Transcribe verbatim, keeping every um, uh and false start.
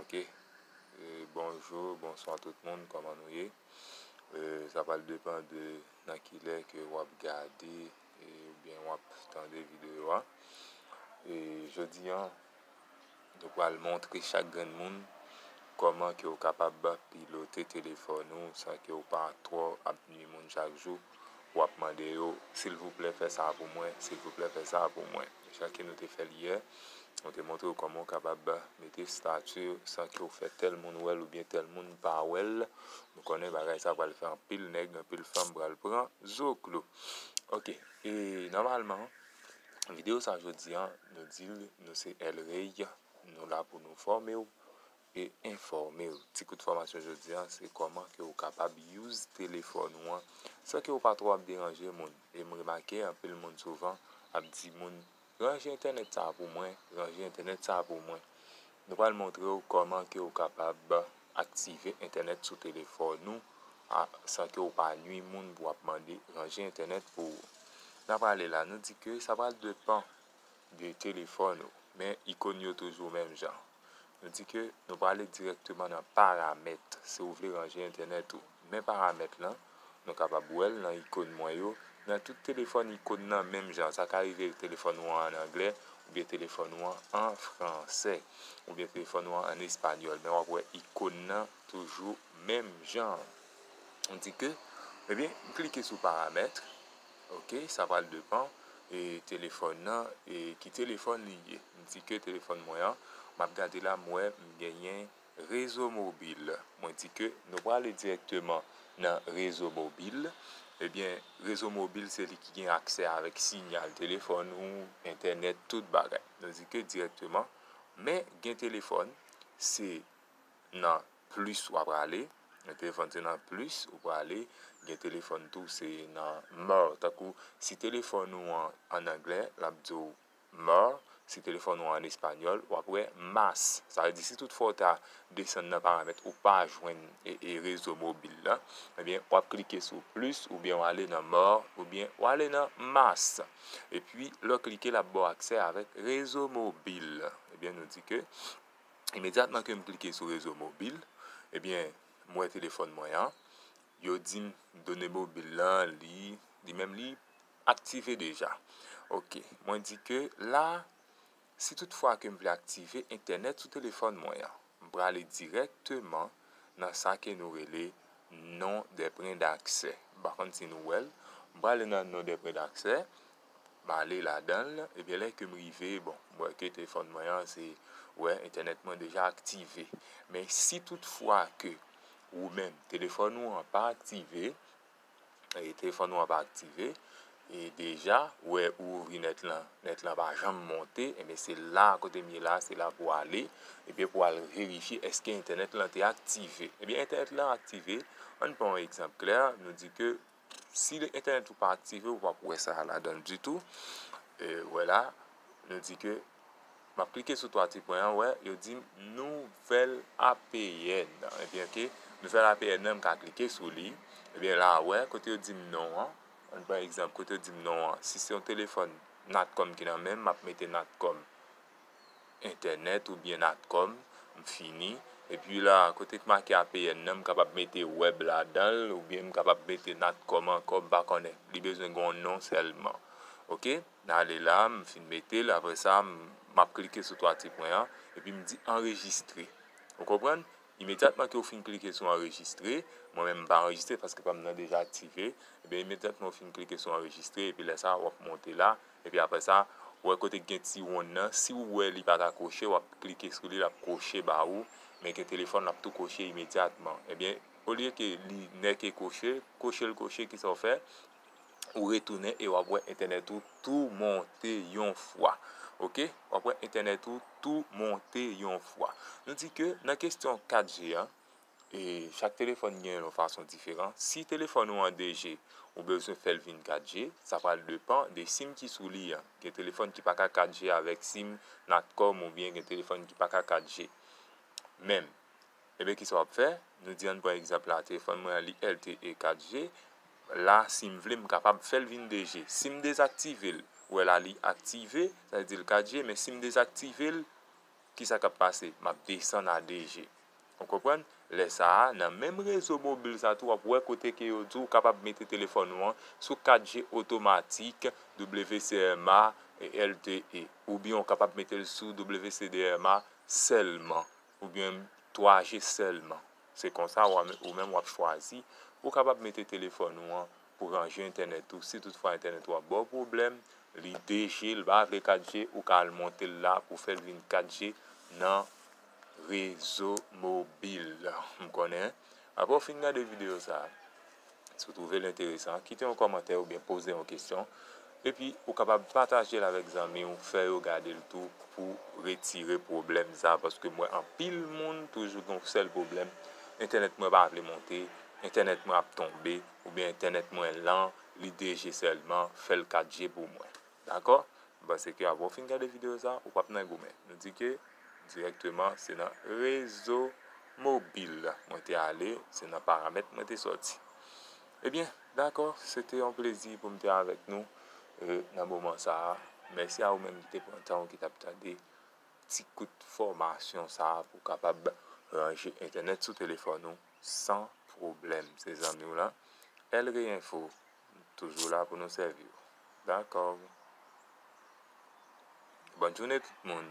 Ok. E, bonjou, bonswa tout moun, kòman nou ye? E, sa pral depann de nan ki lè ke w ap gade, e, oubyen w ap tande videyo a. E, jodi a, nou pral montre chak grenn moun kòman ke w kapab pilote telefòn ou san ke w pa twò ap nui moun chak jou. W ap mande yo, silvouplè fè sa pou mwen, silvouplè fè sa pou mwen. Jan ke nou te fè l yè, nou te montre w kòman w kapab mete estati san ke w fè tèl moun wè l oubyen tèl moun pa wè l. Nou konnen bagay sa pral fè anpil nèg, anpil fanm pral pran zoklo. Ok, e nòmalman, videyo sa jodi a, nou di l, nou se El Rey, nou la pou nou fòme w e enfòme w. Ti kout fòmasyon jodi a, se kòman ke w kapab use telefòn ou an san ke w pa twò ap deranje moun. E m remake anpil moun souvan ap di moun, ranje entènèt sa pou mwen, ranje entènèt sa pou mwen. Nou pral montre w kòman ke w kapab aktive entènèt sou telefòn ou a, san ke w pa nui moun pou w ap mande ranje entènèt pou ou. N a prale la, nou di ke sa pral depann de telefòn ou, men ikòn yo toujou menm jan. Nou di ke nou prale dirèkteman nan paramèt, si w vle ranje entènèt ou. Men paramèt lan, nou kapab wè l nan ikòn mwen yo. Nan tout telefòn, ikòn nan menm jan. Sa ka rive telefòn ou an ann anglè, oubyen telefòn ou an an fransè, oubyen telefòn ou an an espanyòl. Men w ap wè ikòn nan toujou menm jan. Nou di ke, ebyen, m klike sou paramèt. Ok, sa pral depann e telefòn nan, e ki telefòn li ye. M di ke telefòn mwen an, m ap gade la, m wè m genyen rezo mobil. Mwen di ke nou prale dirèkteman nan rezo mobil. Ebyen, rezo mobil se li ki gen aksè avèk sinyal telefòn ou, entènèt, tout bagay. Nou di ke dirèkteman, men gen telefòn, se nan plis w ap prale. Gen telefòn se nan plis ou prale. Gen telefòn tou se nan more. Tankou si telefòn ou an, an anglè, l ap di w more. Si telefòn ou an, an espanyòl, w ap wè más. Sa vle di si tout fwa w ta desann nan paramèt ou pa jwenn e, e rezo mobil la, ebyen, w ap klike sou plis oubyen w ale nan more oubyen w ale nan más. Epi, lè w klike, l ap ba w aksè avèk rezo mobil. Ebyen, nou di ke imedyatman ke m klike sou rezo mobil, ebyen, m wè telefòn mwen an, yo di m done mobil lan, li, li menm li aktive deja. Ok, mwen di ke la, si tout fwa ke m vle aktive entènèt sou telefòn mwen an, m prale dirèkteman nan sa ke nou rele non dè pwen daksè. M pa konn si nou wè l. M prale nan non dè pwen daksè. M ale ladan l, ebyen lè ke m rive, bon, m wè ke telefòn mwen an se, wè, entènèt mwen deja aktive. Men si tout fwa ke ou menm, telefòn ou an pa aktive, e telefòn ou an pa aktive, e deja, wè, ou ouvri nèt lan, nèt lan pa janm monte, ebyen se la kote m ye la, se la pou w ale, ebyen pou w al verifye èske entènèt lan te aktive. Ebyen entènèt lan aktive, ann pran yon egzanp klè, nou di ke si entènèt ou pa aktive, ou p ap wè sa ladan l ditou. E, wè la, nou di ke m ap klike sou twa ti pwen an, wè, yo di m nouvèl A P N. Ebyen, ok, nouvèl A P N nan, m ka klike sou li. Ebyen, la, wè, kote yo di m non an, ann pran egzanp, kote yo di m non an, si se yon telefòn Natcom ki nan men m, m ap mete Natcom entènèt oubyen Natcom, m fini. Epi la, kote k make A P N nan, m kapab mete wèb ladan l, oubyen m kapab mete Natcom ankò, m pa konnen. Li bezwen gen yon non sèlman. Ok? M ale la, m fin mete l, apre sa, m, m ap klike sou twa ti pwen an, epi m di anrejistre. Ou konprann? Imedyatman ke w fin klike sou anrejistre, mwen menm m pa anrejistre paske pa m nan deja aktive, ebyen imedyatman w fin klike sou anrejistre, epi lè sa a w ap monte la, epi apre sa, w wè kote k gen ti wonn nan, si w wè li pa ta kwoche, w ap klike sou li, l ap kwoche ba ou, men gen telefòn l ap tou kwoche imedyatman. Ebyen, olye ke li nèke kwoche, kwoche l kwoche, kisa w fè? Ou retounen e w ap wè entènèt ou tou monte yon fwa. Ok? W ap wè entènèt ou tou monte yon fwa. Nou di ke nan kesyon kat G an, e chak telefòn gen yon fason diferan. Si telefòn ou an de G, ou bezwen fè l vin kat G, sa pral depann de sim ki sou li an. Gen telefòn ki pa ka kat G avèk sim Natcom oubyen gen telefòn ki pa ka kat G. Menm, Ebyen, kisa w ap fè? Nou di, ann pran egzanp la, telefòn mwen an, li L T E kat G. La, si m vle, m kapab fè l vin de G. Si m dezaktive l, ou wè la, li aktive, sa vle di l kat G, men si m dezaktive l, Kisa k ap pase? M ap desann a de G. Ou konprann? Lè sa a, nan menm rezo mobil sa tou, w ap wè kote ke yo di w kapab mete telefòn ou an sou kat G otomatik, W C M A, e L T E. Oubyen w kapab mete l sou W C D M A sèlman, oubyen twa G sèlman. Se konsa w a, ou menm w ap chwazi. Ou kapab mete telefòn ou an pou ranje entènèt ou. Si toutfwa entènèt ou ap ba w pwoblèm, li de G, l pa vle kat G, ou ka al monte l la pou fè l vin kat G nan rezo mobil. M konnen. Apre w fin gade videyo sa a, si w twouve l enteresan, kite yon kòmantè oubyen poze yon kesyon. Epi, ou kapab pataje l avèk zanmi w, fè yo gade l tou pou retire pwoblèm sa a, paske m wè anpil moun toujou gen yon sèl pwoblèm, entènèt mwen pa vle monte, entènèt mwen ap tonbe, oubyen entènèt mwen lan, li de G sèlman, fè l kat G pou mwen. Dakò? M panse ke apre w fin gade videyo sa, ou p ap nan goumen. Nou di ke dirèkteman, se nan rezo mobil mwen te ale, se nan paramèt mwen te sòti. Ebyen, dakò, se te yon plezi pou m te avèk nou, e, nan moman sa a. Mèsi a ou menm ki te pran tan w ki t ap tande ti kout fòmasyon sa a pou w kapab ranje entènèt sou telefòn ou san pwoblèm. Se zanmi w lan, L Rey Info, toujou la pou nou sèvi w. Dakò. Bòn jounen tout moun.